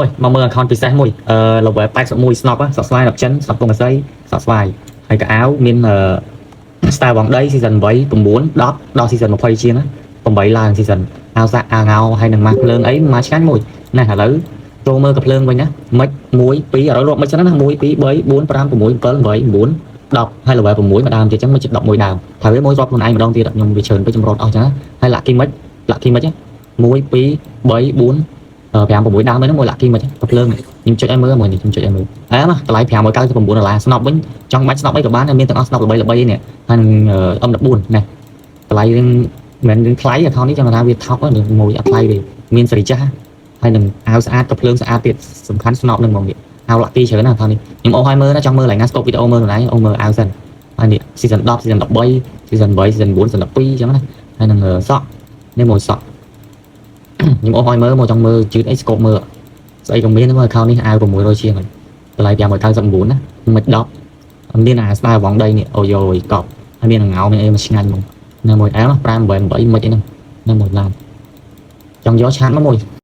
យមកមើល account ពិសេសមួយអឺ level 81 ស្នប់សក់ស្វាយដល់ចិនស្នប់កុងកសីសក់ស្វាយហើយកៅអៅមានអឺ style វងដី season 8 9 10ដល់ season 20ជាងណា8ឡើង season អាវសាក់អាវងោហើយនឹងម៉ាស់ភ្លើងអីមកឆ្ងាញ់មួយណាឥឡូវចូលមើលកាភ្លើងវិញណាមិច1 2ឥឡូវរាប់មិចសិនណា1 2 3 4 5 6 7 8 9 10ហើយ level 6មួយដើមទៀតអញ្ចឹងមិនជិត11ដើមហើយវាមួយរាប់ខ្លួនឯងម្ដងទៀតខ្ញុំវាច្រើនពេកខ្ញុំរត់អស់ចឹងហើយ lucky មិច lucky មិច1 2 3 4 5 6ដើមហ្នឹងមួយ lucky មិចកាភ្លើងខ្ញុំចុចឲ្យមើលមួយនេះខ្ញុំចុចឲ្យមើលអែមកតម្លៃ599ដុល្លារស្នប់វិញចង់បាច់ស្នប់អីក៏បានមានទាំងអស់ស្នប់ល្បីល្បីនេះហើយនឹង M14 ណាតម្លៃនឹងមិនមែនថ្លៃ account នេះចង់ថាវាថោកមួយអត់ថ្លៃទេមានសេរីចាស់ហើយនឹងអាវស្អាតកាភ្លើងស្អាតទៀតសំខាន់ស្នប់នឹងហ្មងនេះអាវ lucky ច្រើនណាស់ account នេះខ្ញុំអូសឲ្យមើលណាចង់មើលឡើងណា scope វីដេអូមើលខ្លួនឯងអូមើលអាវសិនហើយនេះ season 10 season 13 season 8 season 9 season 12អញ្ចឹងណាហើយនឹងសក់នេះមួយសក់ ខ្ញុំអូសឲ្យមើលមកចង់មើលជឿតអី scope មើលស្អីក៏មានមើល account នេះអាវ600ជាងហើយតម្លៃ599ណាមិន10មានអាស្ដាយវងដីនេះអូយយកប់ហើយមានងោមានអីមកឆ្ងាញ់ហ្មងនៅមួយអែម5 8 8មិនអីហ្នឹងនៅមួយឡានចង់យកឆាតមកមួយ។